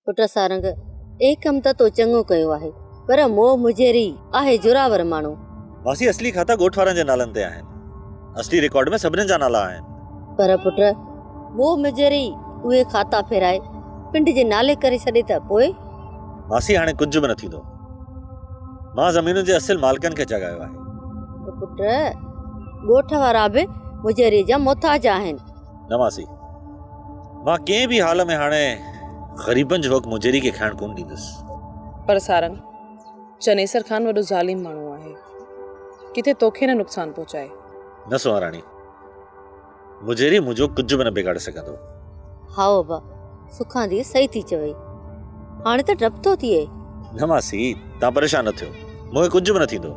پٽ سارنگ، اي ڪم ته تو چڱو ڪيو آهي، پر موهه مجيري آهي زوراور ماڻهو. ماسي اصلي کاتا ڳوٺ وارن جي نالن تي آهن. اصلي رڪارڊ ۾ سڀني جا نالا آهن. پر پٽ، موهه مجيري اهي کاتا ڦيرائي پنڊ جي نالي ڪري ڇڏي ته پوء؟ ماسي هاڻي ڪجهه به نه ٿيندو. مان زمينن جي اصل مالڪن کي جاڳايو آهي. پر پٽ، ڳوٺ وارا به مجيري جا محتاج آهن. نه ماسي، مان ڪنهن به حال ۾ هاڻي غريبن جو حق مجيري کي کائڻ ڪونه ڏيندس. پر سارنگ، چنيسر خان وڏو ظالم ماڻهو آهي. ڪٿي توکي نه نقصان پهچائي. نه سونهن راڻي، مجيري منهنجو ڪجهه به نه بگاڙي سگهندو. هائو ابا، سکان ڌيء صحيح ٿي چوي. هاڻي ته ڊپ ٿو ٿئي. نه ماسي، توهان پريشان نه ٿيو. مون کي ڪجهه به نه ٿيندو.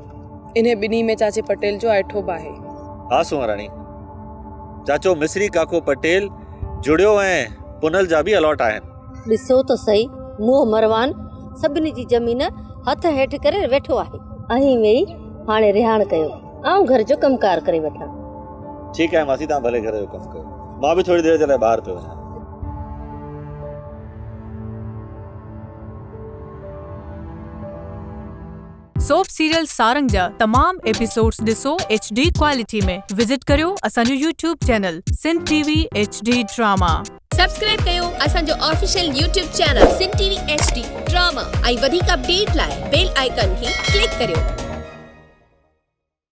انهي ٻنهي ۾ چاچي پٽيل جو آئٺو به آهي. ها سونهن راڻي، چاچو مصري ڪاڪو پٽيل جڙيو ۽ پنهل جا به الاٽ آهن. ڏسو ته سهي، منهن مروان سڀني جي زمين هٿ هيٺ ڪري ويٺو آهي. اوهين ويهي هاڻي رهاڻ ڪيو، آئون گهر جو ڪم ڪار ڪري وٺان. ٺيڪ آهي ماسي، توهان ڀلي گهر جو ڪم ڪيو، مان به ٿوري دير جي لاء ٻاهر پيو وڃان. سوپ سيريل سارنگ جا تمام ايپيسوڊز ڏسو ايڇ ڊي ڪوالٽي ۾ وزٽ ڪريو اسان جو YouTube channel Sindh T V H D drama. Subscribe ڪيو اسان جو official YouTube channel Sindh T V H D drama ۽ وڌيڪ اپڊيٽ لاء بيل آئيڪان کي ڪلڪ ڪريو.